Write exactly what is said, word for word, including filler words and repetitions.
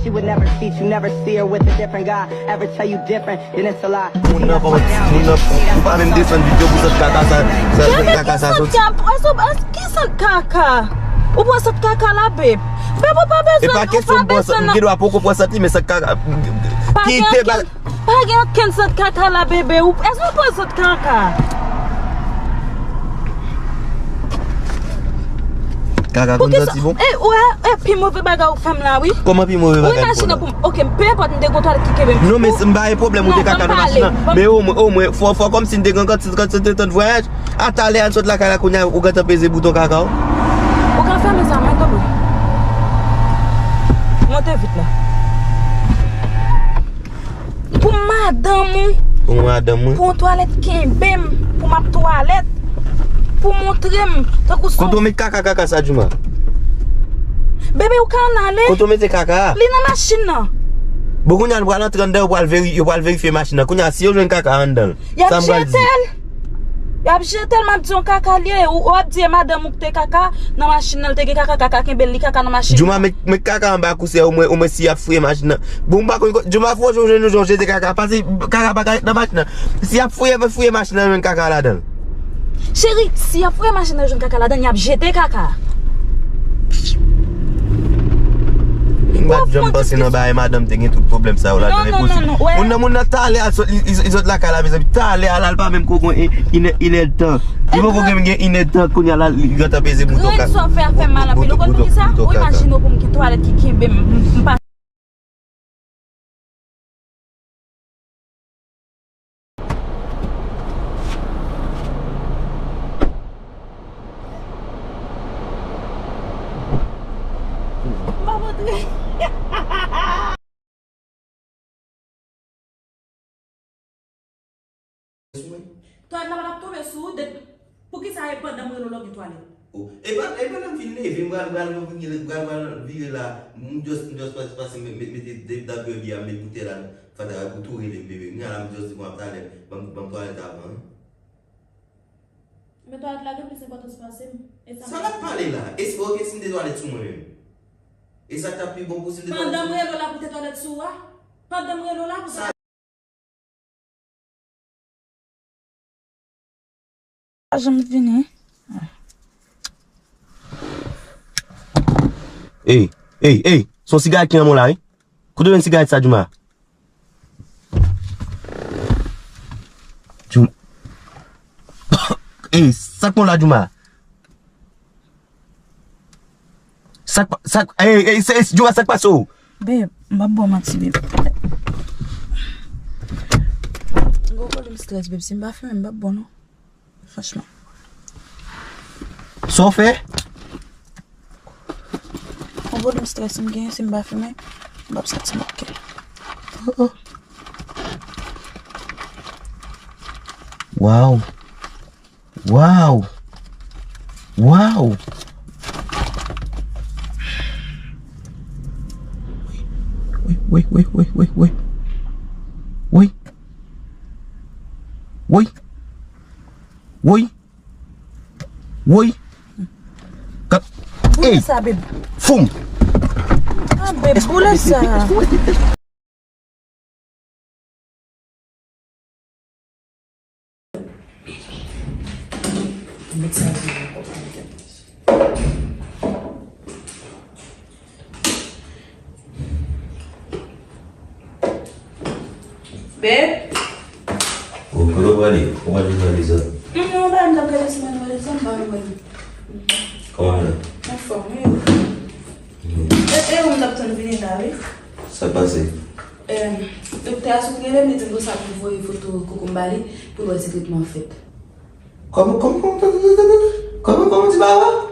Would never cheat, you never see her with a different guy. Ever tell you different, then it's a lie. Moun nan pa, moun nan, ou pa menm desann videyo pou sant kaka sa, sa, sant kaka sa soti. Ki sant kaka? Ki sant kaka? Ou pran sant kaka la, babe? Babe, ou pa bezwen, ou pa bezwen. E pa kesyon m pran sant, m gen dwa poko pran sant li, men sant kaka. Pa gen okenn, pa gen okenn sant kaka la, baby. Ou, èske ou pran sant kaka? Kaka konn santi bon? E, ou wè, e pi move bagay ou fè m la, wi. Kòman pi move bagay m fè w la? Ou imajine pou m, oke, peu importe, m te gon twalèt ki kenbe m. Non, men m pa gen pwoblèm ou te kaka nan machin nan. Men omwen, omwen, fò, fò kòmsi m te gen kantite, kantite tan de vwayaj. A talè a l sot lakay la kounye a, ou gentan peze bouton kaka w. Ou ka fèmen sa, mwen, tanpri. Monte vit la. Pou madanm ou. Pou madanm ou. Pou yon twalèt kenbe m. Pou m ap twalèt. Pou montre m. Tankou sou. Kote w met kaka, kaka sa, Djouma? Bebe, ou ka ann ale. Kote w mete kaka a? Li nan machin nan. Bon, kounye a, nou pral antre anndan, yo pral veri-, yo pral verifye machin nan. Kounye a, si yo jwenn kaka anndan l, sa m pral di? Y ap jete l. Y ap jete l, m ap di yon kaka l ye. Ou, w ap di e madanm ou k te kaka nan machin nan, l te gen kaka, kaka kenbe l, li kaka nan machin nan. Djouma, met, met kaka anba kousè, omwen, omwen si y ap fouye machin nan. Bon, m pa konn, Djouma, fò w jwenn yon jan w jete kaka. Pase kaka pa ka ret nan machin nan. Si y ap fouye, fouye machin nan, jwenn kaka ladan l. Cheri, si y ap fouye machin nan, jwenn kaka ladan l, y ap jete kaka. M pa t janm panse nan bagay madanm te gen tout pwoblèm sa yo ladan l. Epi osi, moun nan, moun nan talè a sot, li, li, li sot lakay la, mezanmi, talè a la, l pa menm ko gon inèdtan. Li poko gen, gen inèdtan, kounye a la, li gentan peze bouton. Grenn sa w fè a fè m mal anpil. Ou konn poukisa? Ou imajine w pou m ki twalèt ki kenbe m, m, m pa M pa montre. Twalèt la pa t ap tonbe sou ou, de, poukisa e pandan m rele w la w gen twalèt? Oh, e pa, e pandan m fin leve, m pral, pral, pral, pral, pral vire la, m just, m just pase, pase, met, met, mete de, dan pye biyè a, met boutèy la, fatra, ou tou rele m, bebe. Kounye a la, m just di, bon, ap talè, ban m, ban m twalèt avan, wi. Men twalèt la gen plis enpòtans pase m. E sa. Sa l ap pale la? E si, oke, si m te twalèt sou mwen menm? E sa k t ap pi bon pou si m te twalèt sou mwen? Pandan m rele w la pou te twalèt sou ou a? Pandan m rele w la pou sa. Pa janm vini. Ey, ey, ey, se yon sigarèt ki nan men w la, wi. Kote w jwenn sigarèt sa, Djouma? Djouma. Ey, sa k pran w la, Djouma? Sa k pa-, sa k, ey, ey, se, se, Djouma, sa k pase w? Babe, m p ap ba w manti, babe. M gon pwoblèm strès, babe. Si m pa fimen, m p ap bon, non. Franchman. Sa w fè? Yon pwoblèm strès m genyen, si m pa fimen, m p ap santi m oke. Oh, oh. Wow. Wow. Wow. Woy. Woy. Woy. Woy. Woy. Woy. Kat. Boule sa, babe. Foum. Ah, babe, boule sa. Babe. Oh, kote w prale? Ou pral vin nan lezòd? Non, non, m pa vin nan lezòd, m pa vin nan lezòd. Kòman w ye? Anfòm, wi. E, e, ou m t ap tann vini la, wi. Sa k pase? Em, doktè a sot rele m, li di m konsa pou m voye foto koko m ba li, pou l wè si tretman an fèt. Kòman, kòman, kòman, kòman, kòman, kòman, kòman di ba ou a?